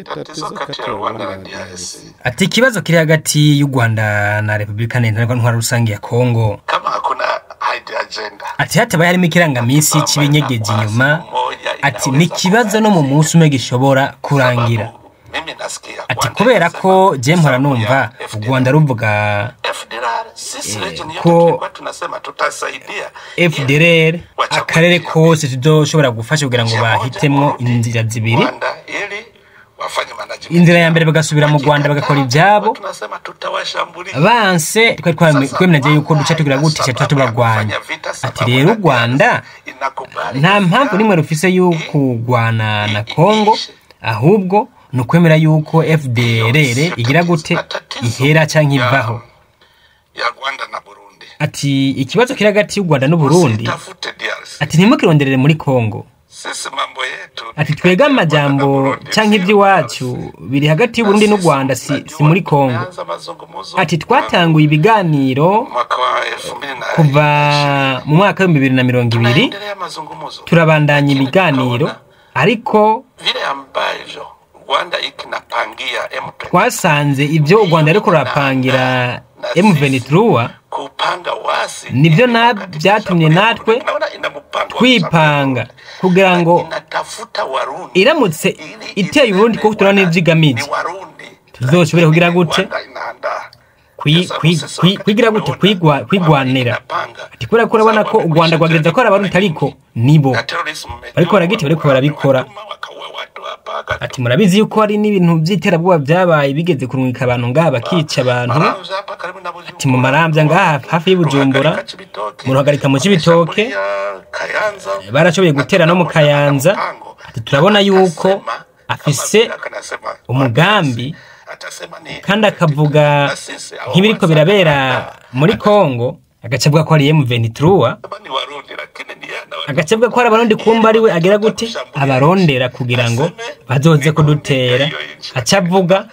Tatizo kati ya Rwanda na DRC Ati ikibazo kiri hagati y'u Rwanda na Repubulika Iharanira Rusange ya Kongo, kama hakuna hide agenda, ati hatabaye harimo ikirangaminsi c'ibinyegeje inyuma, ati ni ikibazo no mu munsi umwe gishobora kurangira. sababu mimi nasikia Ati Rwanda kubera inasema ko je mpora sababu ya numva u FDLR. Rwanda ruvuga FDLR sisi region yote ko tulikuwa tunasema tutasaidia FDLR Wachague akarere njia kose tuzoshobora gufasha kugira ngo Njia moja, bahitemwo warudi inzira zibiri. Rwanda ili wafanye management Inzira ya yao. mbere bagasubira mu Rwanda bagakora Wakikataa, ivyabo, tunasema tutawashambulia. banse twari Sasa twemeje yuko Rwanda duca tugira haina gute tuca sababu ya tubarwanya. kufanya vita, Ati sababu rero na u Rwanda DRC inakubali nta mpamvu FDLR nimwe rufise yo kurwana na Kongo, ahubwo ni ukwemera yuko FDLR igira gute ihera canke ivaho. ya Rwanda na Burundi. Ati ikibazo kiri hagati y'u Rwanda n'Uburundi, Usitafute DRC. ati ntimukironderere muri Kongo. Sisi mambo yetu Ati ni twebwe kati ya Rwanda na amajambo Burundi, canke sio ivy'iwacu DRC. biri hagati Na y'Uburundi n'u sisi Rwanda, si unajua muri Kongo. tumeanza mazungumzo Ati twatanguye ibiganiro mwaka wa elfu mbili na kuva ishirini. mu mwaka w'2020, Tunaendelea mazungumzo, turabandanya lakini ibiganiro, tukaona ariko vile ambavyo Rwanda ikinapangia M23 twasanze ivyo u Rwanda ruriko rurapangira M23 kupanga wasi nivyo ili na wakati vyatumye kushambulia natwe Burundi. Naona ina mpango wa twipanga kushambulia kugira Burundi. ngo Inatafuta Warundi iramutse ili iteye Uburundi iseme kuko turabona wana n'ivyo igamije, ni Warundi, tuzoshobore lakini kugira ni gute Rwanda inaandaa. Kwa sababu sasa wakati kwigira gute tumeona kwamba kwigwanira. inapanga, Ati kubera ko urabona sababu ko u Rwanda wamekwisha rwagereza ko ari jaribu Abarundi mara ariko nyingi nibo na terrorism bariko baragita bariko barabikora. watuma wakaua watu hapa Ati murabizi yuko hari n'ibintu vy'iterabwoba vyabaye bigeze kurungika abantu ngaha bakica abantu. Maramvya hapa karibu na Ati mu Bujumbura, Maramvya ngaha hafi y'Ibujumbura, Ruhagarika Cibitoke, mu Ruhagarika mu Cibitoke, wameshambulia Kayanza, barashoboye na gutera no mu tunaona ana Kayanza. mpango. Ati turabona yuko Akasema, kama afise vile akanasema umugambi atasema ni kandi akavuga na sisi hao nk'ibiriko birabera muri Kongo, agaca avuga ko ari M23, kama ni Warundi, lakini ni yana agaca avuga ko ari Abarundi, kumba ariwe agira gute abarondera kugira ngo bazoze kudutera. Aca avuga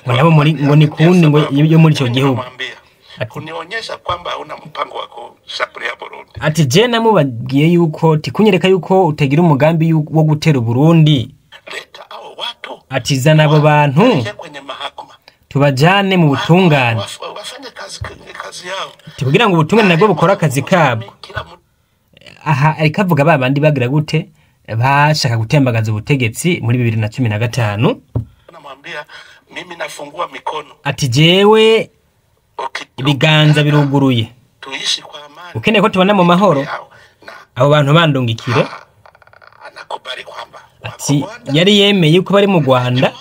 ngo nabo muri ngo ni kundi ngo yo muri ico gihugu. Ati- kunionyesha kwamba hauna mpango wa kushambulia Burundi. Ati je namubabwiye yuko tikunyereka yuko utagira umugambi wo gutera Uburundi. Leta hao watu Ati zana abo bantu wapeleke kwenye mahakama, tubajane mu butungane, wafanye kazi yao. Ati kugira ngo ubutungane nabwo bukore akazi kabwo. Kila mtu Aha ariko avuga ba bandi bagira gute bashaka gutembagaza ubutegetsi muri 2015. anamwambia mimi nafungua mikono, Ati jewe ibiganza ukitaka biruguruye, tuishi kwa amani ukeneye ko tubana mu mahoro yao, na abo bantu bandungikire. anakubali kwamba wako Ati Rwanda. yari yemeye yuko bari mu Rwanda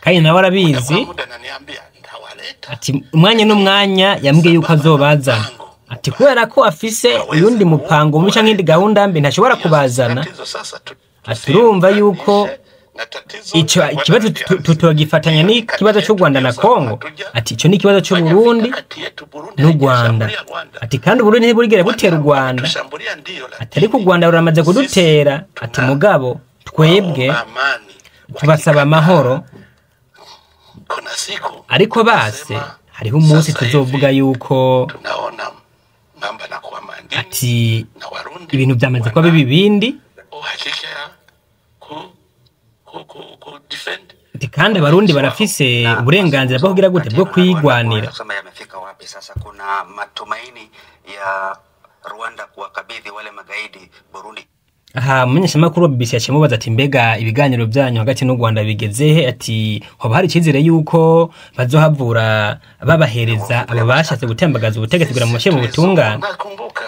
kandi nawe arabizi. Kwa muda ananiambia ntawaleta. Ati umwanya n'umwanya yambwiye yuko azobazana. Ati kubera ko afise uyundi mupango mubi canke iyindi gahunda mbi ntashobora kubazana. Tatizo sasa Ati urumva yuko na tatizo ico la Rwanda ikibazo na DRC. tutogifatanya n'ikibazo c'u Rwanda na Kongo. Ati ico ni ikibazo c'u Fanya Burundi vita kati yetu, Burundi n'u Rwanda. haijashambulia Rwanda. Ati kandi Uburundi ntiburigere butera u Rwanda. Tushambulia ndio, Ati lakini ariko u Rwanda ruramaze kudutera. Ati mugabo twebwe waomba amani. tubasaba amahoro, Kuna siku ariko base tunasema, hariho umunsi sasa tuzovuga hivi yuko tunaona mambo yanakuwa madini ati na Warundi ibintu vyamaze kuba bibi bindi. uhakika ya ku defend Ati kandi Abarundi barafise uburenganzira bwo kugira gute bwo kwigwanira. Kusema yamefika wapi sasa? Kuna matumaini ya Rwanda kuwakabidhi wale magaidi Burundi Aha umumenyeshamakuru wa BBC yaciye amubaza ati mbega ibiganiro byanyu hagati n'u Rwanda bigeze he? Ati hoba hari icizere yuko bazohavura babahereza abo bashatse gutembagaza ubutegetsi kugira ngo mubashyire mu butungane? Nakumbuka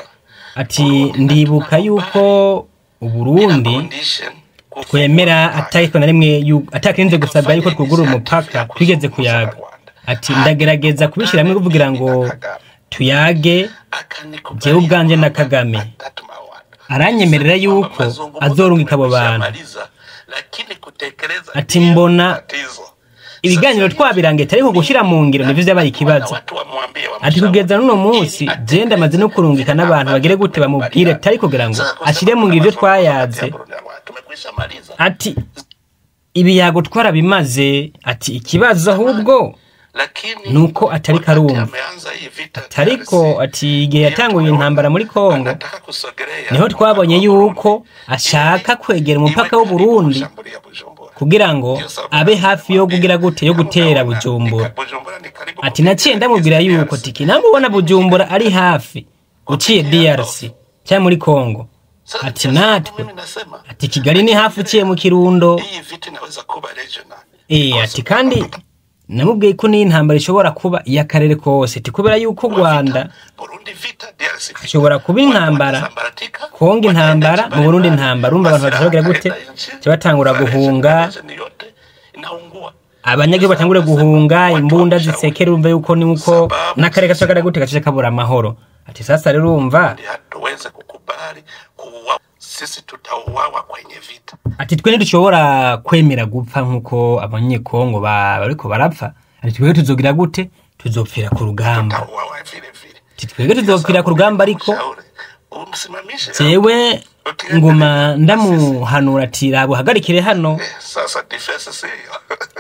Ati ndibuka yuko Uburundi condition kufungua twemera mipaka. atariko na rimwe atakirinze gusabwa yuko twugurura umupaka twigeze kuyaga. Ati ndagerageza kubishyira kugira ngo tuyage Akanikubalia jewe ubwanje na kwamba Kagame. atatuma watu. Aranyemerera yuko Mazungumzo azorungika abo bantu. tumekwishamaliza, lakini kutekeleza Ati ndiyo mbona tatizo. ibiganiro Sasa twabirangiye ariko gushyira mu ngiro nivyo vyabaye ikibazo. watu wamwambie, Ati wamshauri. kugeza n'uno munsi Ili je ndamaze no kurungika n'abantu bagere gute bamubwire atari kugira ngo Sasa kusema ashire mu ngiro ivyo kuna mazungumzo kati twayaze. ya Burundi na Rwanda, tumekwishamaliza. Ati ibiyago twarabimaze, ati ikibazo ahubwo Lakini nuko atari wakati karumva. ameanza hii vita Ariko DRC, ati igihe yatanguye intambara muri Kongo anataka kusogelea niho twabonye mpaka wa yuko Burundi. ashaka kwegera Ili umupaka iwe w'Uburundi karibu kushambulia Bujumbura. Kugira ngo Ndio sababu abe hafi yo namwambia, kugira gute, yo kama gutera unaona, Bujumbura. Bujumbura ni karibu Ati naciye kufikia ndamubwira yuko DRC. tiki namubona Bujumbura ari hafi uciye DRC cyangwa muri Kongo, Sasa ati ndio sababu natwe mimi nasema ati Kigali ni hafi uciye mu Kirundo. hii vita inaweza kuba regional. Ati kandi namubwiye ko n'iyi ntambara ishobora kuba iy'akarere kose, ati kubera yuko u Rwanda Burundi vita, DRC vita. hashobora kuba intambara, Watasambaratika, Kongo intambara, wataenda mu Burundi mbalimbali, intambara. Urumva abantu masilaha batagira gute, yakaenda nchi, batangura region, guhunga, region yote inaungua. abanyagihugu batangure guhunga, imbunda zisekera. Urumva yuko ni uko n'akarere gashobora gute gace kabura amahoro. Ati sasa rero urumva, Hatuwezi kukubali kuuawa, sisi tutauawa kwenye vita. Ati twe ntidushobora kwemera gupfa nk'uko abanyekongo bariko barapfa. Ati twebwe tuzogira gute, tuzopfira ku rugamba. Tutauawa vile vile. Ati twebwe tuzopfira ku rugamba, ariko Mshauri, umsimamishe. jewe nguma ndamuhanura ati raba uhagarikire hano. Sasa defense sio.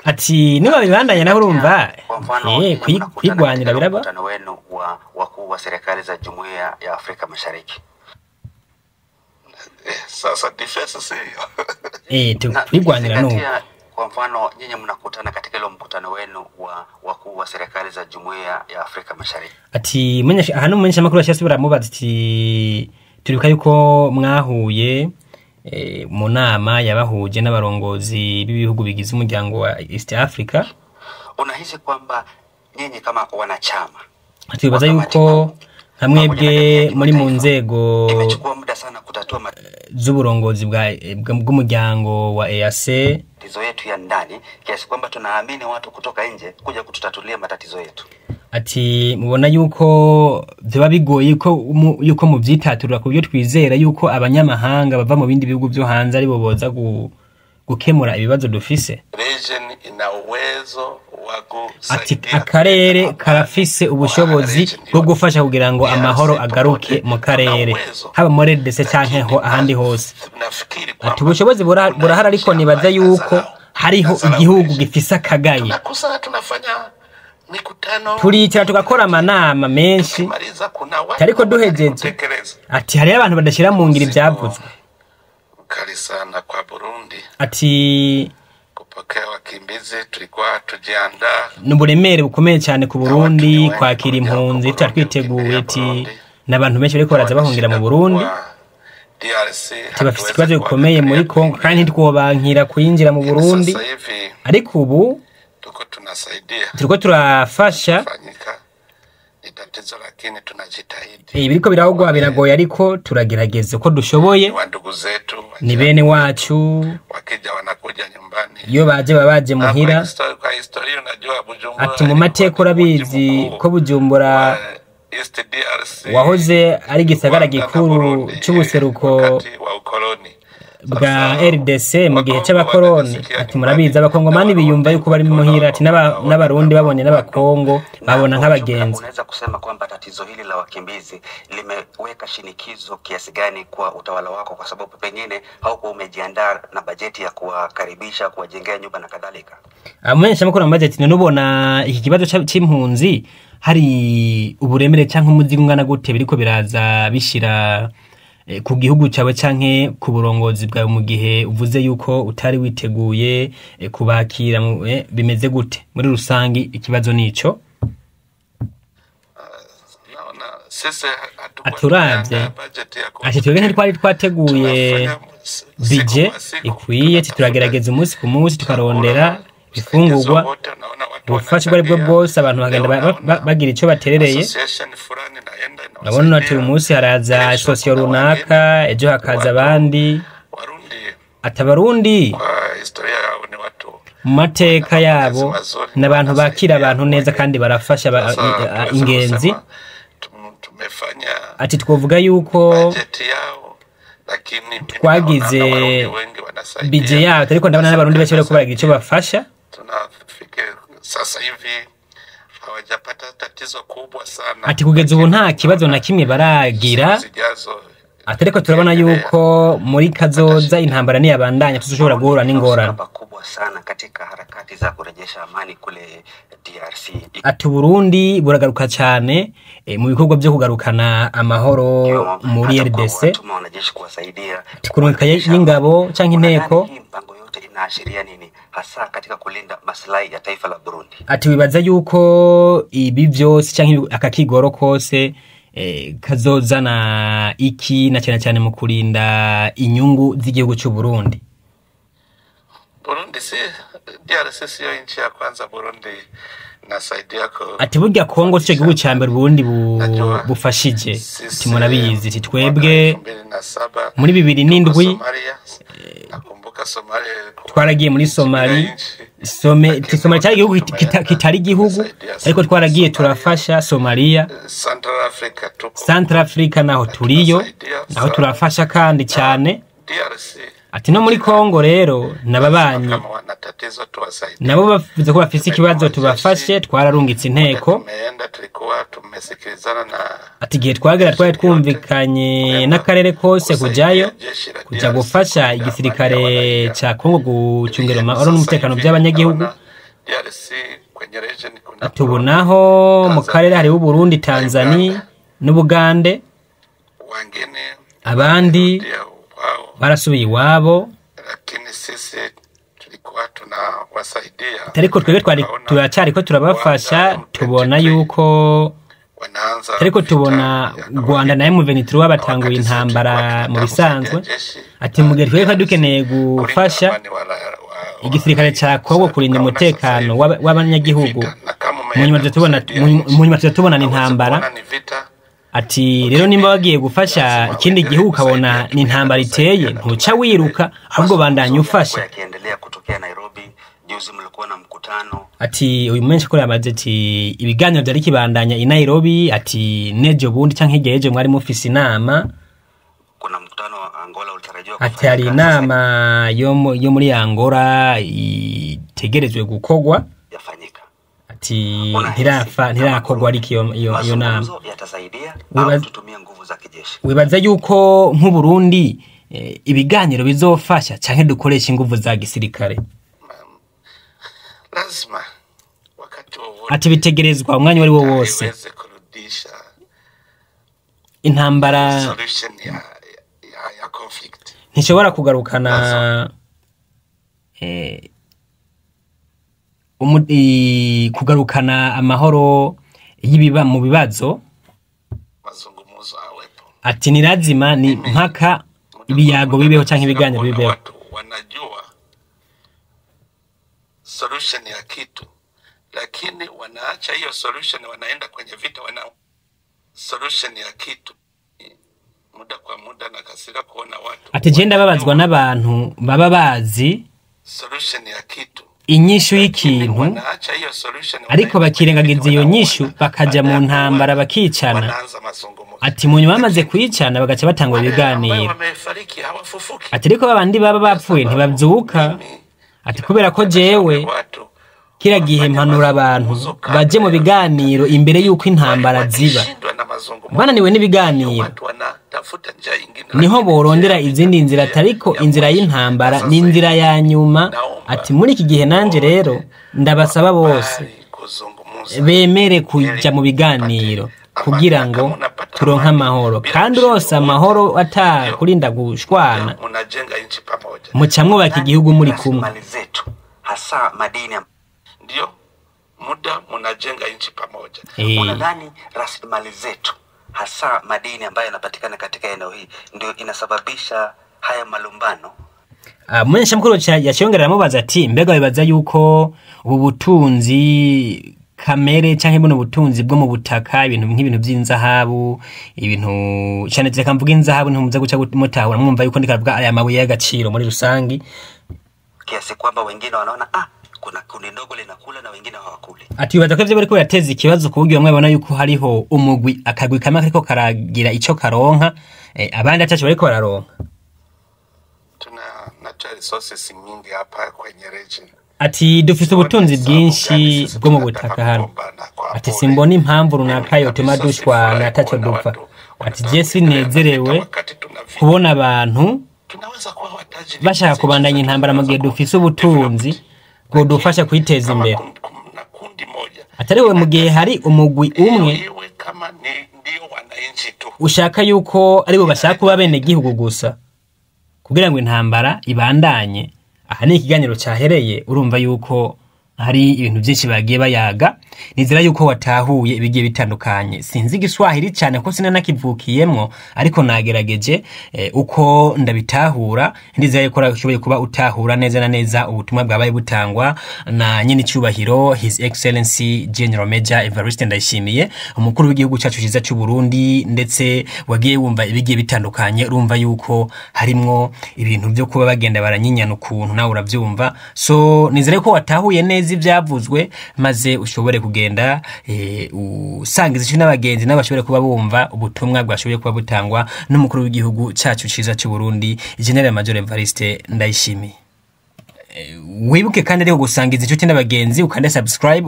Ati niba bibandanya naho urumva Kwa mfano, nyinyi mnakutana kwigwanira katika biraba. mkutano wenu wa wakuu wa serikali za Jumuiya ya Afrika Mashariki. Sasa defense sio. Na Kwigwanira nuko. ukizingatia, kwa mfano nyinyi mnakutana katika ile mkutano wenu wa wakuu wa serikali za Jumuiya ya Afrika Mashariki. Ati aha n'umumenyesha makuru yashyize baramubaza ati turibuka yuko mwahuye mu nama yabahuje n'abarongozi b'ibihugu bigize umuryango wa East Africa. Unahisi kwamba nyinyi kama wanachama Tubibaza yuko nka mwebwe muri mu nzego imechukua muda sana kutatua z'uburongozi bw'umuryango wa EAC matatizo yetu ya ndani kiasi kwamba tunaamini watu kutoka nje kuja kututatulia matatizo yetu. Ati mubona yuko vyoba bigoye ko yuko muvyitaturira ku buryo twizera yuko abanyamahanga bava mu bindi bihugu vyo hanze aribo boza gukemura ibibazo dufise. Region ina uwezo wa Ati kusaidia akarere karafise ubushobozi bwo gufasha kugira ngo amahoro agaruke mu karere, haba muri RDC canke ho ahandi hose. Nafikiri Ati ubushobozi burahari, ariko nibaza yuko hariho igihugu gifise akagaye. Tunakusanya, tunafanya mikutano, Turicara tugakora amanama menshi, tukimaliza kuna watu ariko duhejeje kutekeleza. Ati hariyo abantu badashira mu ngiro ivyavuzwe. Kali sana kwa Burundi Ati kupokea wakimbizi, tulikuwa tujiandaa ni uburemere bukomeye cyane ku Burundi kwakira impunzi, tutari twiteguye. Ati n'abantu benshi bariko baraza bahungira mu Burundi. DRC Ati bafise ikibazo gikomeye muri Kongo kandi ntitwobankira kwinjira mu Burundi, Sasa hivi ariko ubu tuko tunasaidia turiko turafasha. fanyika ni tatizo, lakini tunajitahidi. Ibiriko birahogwa biragoye, ariko turagerageza uko dushoboye. Ni wa ndugu zetu Ni bene wacu. wakija wanakuja nyumbani. Iyo baje baba baje Na kwa muhira. kwa historia unajua Bujumbura Ati mu mateka ilikuwa ni mji urabizi mkuu ko Bujumbura wa East DRC, wahoze ari igisagara Rwanda na gikuru Burundi, c'ubuseruko wakati wa ukoloni. bwa Sasa, RDC mu gihe Wakongo c'abakoroni. wanajisikia Ati nyumbani, murabizi abakongomani biyumva yuko bari muhira. Ati n'abarundi babonye n'abakongo babona Na kwa ujumla, nk'abagenzi. unaweza kusema kwamba tatizo hili la wakimbizi limeweka shinikizo kiasi gani kwa utawala wako, kwa sababu pengine haukuwa umejiandaa na bajeti ya kuwakaribisha, kuwajengea nyumba na kadhalika? Umumenyeshamakuru amubaza ati none ubona iki kibazo c'impunzi hari uburemere canke umuzigo ungana gute biriko biraza bishira ku gihugu cawe canke ku burongozi bwawe, mu gihe uvuze yuko utari witeguye kubakira, bimeze gute muri rusangi? Ikibazo nico. Naona sisi hatukuwa Aturavye tumeandaa bajeti ya ati twebwe ntitwari twateguye tunafanya siku bije kwa siku, ikwiye. Ati turagerageza umunsi ku munsi tukarondera ifungurwa, wote unaona watu ubufasha ubwo aribwo wanachangia. bwose, abantu bagenda bagira ico baterereye. Association fulani inaenda Urabona ati inawasaidia. uyu munsi haraza Kesho isosiyo kuna runaka, wageni. ejo hakaza abandi. Warundi Ati abarundi kwa historia yao ni watu mu mateka yabo ni abantu bakira abantu neza kandi barafasha Sasa tuweza ingenzi. kusema tumefanya Ati twovuga yuko bajeti yao, lakini mimi twagize naona Warundi wengi wanasaidia. bije yabo, ariko ndabona n'abarundi benshi bariko baragira ico bafasha. Tunafikiri sasa hivi hawajapata tatizo kubwa sana. Ati kugeza ubu nta kibazo na kimwe baragira. Siku zijazo Ati ariko turabona yuko muri kazoza intambara niyabandanya tuzoshobora guhura n'ingorane. Pakubwa sana katika harakati za kurejesha amani kule DRC. Ati Uburundi buragaruka cyane mu bikorwa byo kugarukana amahoro Ikiwemo muri hata kwa RDC. kuwatuma wanajeshi kuwasaidia Ati kurungika y'ingabo canke inteko. Unadhani hii mpango yote ina Inaashiria nini hasa katika kulinda maslahi ya taifa la Burundi? Ati wibaza yuko ibi vyose canke aka kigoro kose kazozana iki, na cyane cyane mu kurinda inyungu z'igihugu cy'u Burundi? Burundi si DRC siyo nchi ya kwanza Burundi nasaidia ku Ati burya Kongo sico gihugu ca mbere Burundi Najua bufashije. Ati sisi murabizi, ati mwaka twebwe 2007 muri bibiri tuko n'indwi Somalia. Nakumbuka Somalia ilikuwa twaragiye muri nchi bila Somali nchi, some lakini Somali cyari igihugu wakati tumeenda kitari igihugu, tumesaidia ariko twaragiye Somalia. turafasha Somalia. Central Africa tuko Central Africa naho na turiyo, tunasaidia naho sana turafasha kandi na cyane. DRC Ati no muri jirani, Kongo rero lazima n'ababanyi kama wana tatizo tuwasaidie. nabo bavuze ko bafise ikibazo Tumetuma tubafashe, jeshi, twararungitse muda inteko. tumeenda tulikuwa tumesikilizana na Ati igihe twagera twari jeshi yote twumvikanye kwenda n'akarere kose kusaidia kujayo jeshi la kuja DRC gufasha kulinda amani ya igisirikare waraia. ca Kongo gucungera Ili amahoro sasa n'umutekano hivi by'abanyagihugu. naona DRC kwenye region kuna Ati ubu Burundi, naho mu karere Tanzania hariho Uburundi, na Tanzania Uganda, n'Ubugande, wengine abandi wamerudia wao, barasubiye iwabo. lakini sisi tulikuwa tunawasaidia. Ariko twebwe twari Tukaona turacariko Rwanda turabafasha, tubona M23 yuko wanaanza ariko vita tubona ya Rwanda na kawaida, M23 na batanguye wakati sisi tulikuwa intambara mu tunataka kusaidia bisanzwe. jeshi Ati mu la gihe twebwe twari DRC dukeneye kulinda gufasha amani igisirikare wa ca raia. Kongo Sasa kurinda tukaona sasa umutekano hivi ni w'abanyagihugu, vita, na kama mu nyuma umeenda tuza tubona kusaidia nchi mu nyuma tuza tubona ni hawezi intambara. kuona ni vita, Ati rero nimba wagiye gufasha lazima ikindi uendelee gihugu ukabona kusaidia. ni Tumeenda intambara iteye, kusaidia na ntuca tunaendelea. wiruka, ahubwo bandanya Mazungumzo yamekuwa ufasha. yakiendelea kutokea Nairobi. Juzi mlikuwa na mkutano Ati uyu menshi ko yamaze ati ibiganiro byari kibandanya i Nairobi, ati nejo bundi canke hirya y'ejo mwari mufise inama. Kuna mkutano wa Angola ulitarajiwa Ati hari kufanyika, sasa inama yo muri Angola itegerezwe gukorwa. yafanyika. Ati Unahisi ntirafa kama ntirakorwa, Burundi ariko iyo nama mazungumzo yatasaidia au tutumie nguvu za kijeshi? Wibaza yuko nk'Uburundi ibiganiro bizofasha canke dukoresha inguvu za gisirikare? Lazima wakati wowote Ati bitegerezwa umwanya wari wo vita wose iweze kurudisha intambara solution ya conflict. ntishobora kugarukana Lazima kugarukana amahoro y'ibiba mu bibazo. Mazungumzo awepo. Ati ni lazima ni Mimi mpaka muda kwa ibiyago muda bibeho canke nakasirika ibiganiro kuona bibeho. watu wanajua solution ya kitu, lakini wanaacha hiyo solution, wanaenda kwenye vita, wana solution ya kitu. Muda kwa muda nakasirika kuona watu Ati je ndababazwa wanajua n'abantu baba bazi solution ya kitu, inyishu lakini y'ikintu, wanaacha hiyo solution, ariko wanaenda kwenye vita, bakirengagiza iyo nyishu wanauana. bakaja Baada mu ya ntambara kuuana bakicana. wanaanza mazungumzo, Ati mu nyuma bamaze lakini kwicana bagaca batangura wale ambayo ibiganiro. wamefariki hawafufuki. Ati ariko babandi baba Kwa bapfuye sababu ntibavyuka. mimi Ati kila kubera ko wakati nashauri jewe watu kila gihe wafanye mpanura abantu mazungumzo baje kabla mu ya vita. biganiro imbere y'uko Wale intambara ziba. wakishindwa na mazungumzo, Bananiwe ndio n'ibiganiro watu wanatafuta njia ingine, niho lakini njia borondera ya vita izindi ni nzira, njia atariko ya inzira mwisho. Na y'intambara ni sasa inzira hivi ya nyuma. Ati naomba muri iki gihe nanje rero wote ndabasaba bose wakubali kuzungumza bemere kuja ili mu tupate biganiro amani, kugira na ngo kama unapata turonke amani amahoro, bila kandi mshindi urose wowote, amahoro ata ndio kurinda ndio gushwana, munajenga nchi pamoja, muca mwubaka Unadhani igihugu muri kumwe. rasilimali zetu hasa madini ndio muda munajenga nchi pamoja. Unadhani rasilimali zetu hasa madini ambayo yanapatikana katika eneo hii ndio inasababisha haya malumbano? Umumenyesha mukuru yaciyongera aramubaza ati mbega wibaza yuko ubu butunzi kamere canke buno butunzi bwo mu butaka, ibintu nk'ibintu vy'inzahabu, ibintu cane reka mvuge inzahabu ntimuze guca mutahura mwumva yuko ndiko aravuga aya mabuye y'agaciro muri rusangi. Kiasi kwamba wengine wanaona kuna kundi ndogo linakula na wengine hawakuli. Ati wibaza ko ivyo bariko birateza ikibazo ku buryo bamwe babona yuko hariho umugwi akagwi kamwe kariko karagira ico karonka, abandi ataco bariko bararonka. Tuna natural resources nyingi hapa kwenye region. Ati dufise Sioni ubutunzi sababu gani bwinshi sisi bwo mu tunataka butaka hano. kugombana kwa Ati bure. simbona impamvu Mimi runaka yotuma kabisa dushwana sifurahi ataco kuona dupfa. watu Ati wanataka je kuendelea na vita sinezerewe wakati tuna vita. kubona abantu Tunaweza kuwa watajiri bashaka hizi nchi kubandanya zetu intambara mu zinaweza gihe kuwa dufise ubutunzi developed, lakini bwodufasha kwiteza kama imbere. kuna kundi moja Atari we mu gihe inataka hari umugwi hiyo umwe iwe kama ni ndio wananchi tu ushaka yuko aribo bashaka kuba inaleta bene vita. gihugu gusa kugira ngo intambara ibandanye, Aha ni ikiganiro cyahereye, urumva yuko hari ibintu byinshi bagiye bayaga. Nizera yuko watahuye ibigiye bitandukanye. Sinzi igiswahili cyane kuko sinanakivukiyemwo, ariko nagerageje uko ndabitahura. Ndizera yuko ushoboye kuba utahura neza na neza ubutumwa bwabaye butangwa na nyene icyubahiro His Excellency General Major Evariste Ndayishimiye, umukuru w'igihugu cyacu cyiza cy'u Burundi. Ndetse wagiye wumva ibigiye bitandukanye, urumva yuko harimwo ibintu byo kuba bagenda baranyinyana ukuntu, nawe urabyumva. So nizere ko watahuye neza ibyavuzwe, maze ushobore kugenda usangiza icyo n'abagenzi nabo bashobore kuba bumva ubutumwa bwashoboye kuba butangwa n'umukuru w'igihugu cyacu cyiza cy'u Burundi, General Major Evariste Ndayishimiye. Wibuke kandi ariko gusangiza inshuti n'abagenzi, ukande subscribe,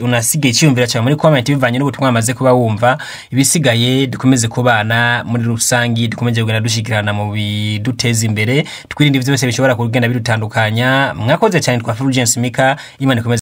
unasige icyiyumviro cyawe muri comment bivanye n'ubutumwa wamaze kuba wumva. Ibisigaye dukomeze kubana muri rusangi, dukomeze kugenda dushikirana mu biduteza imbere, twirinde byose bishobora kugenda bidutandukanya. Mwakoze cyane, twa Fulgence Mika. Imana ikomeze.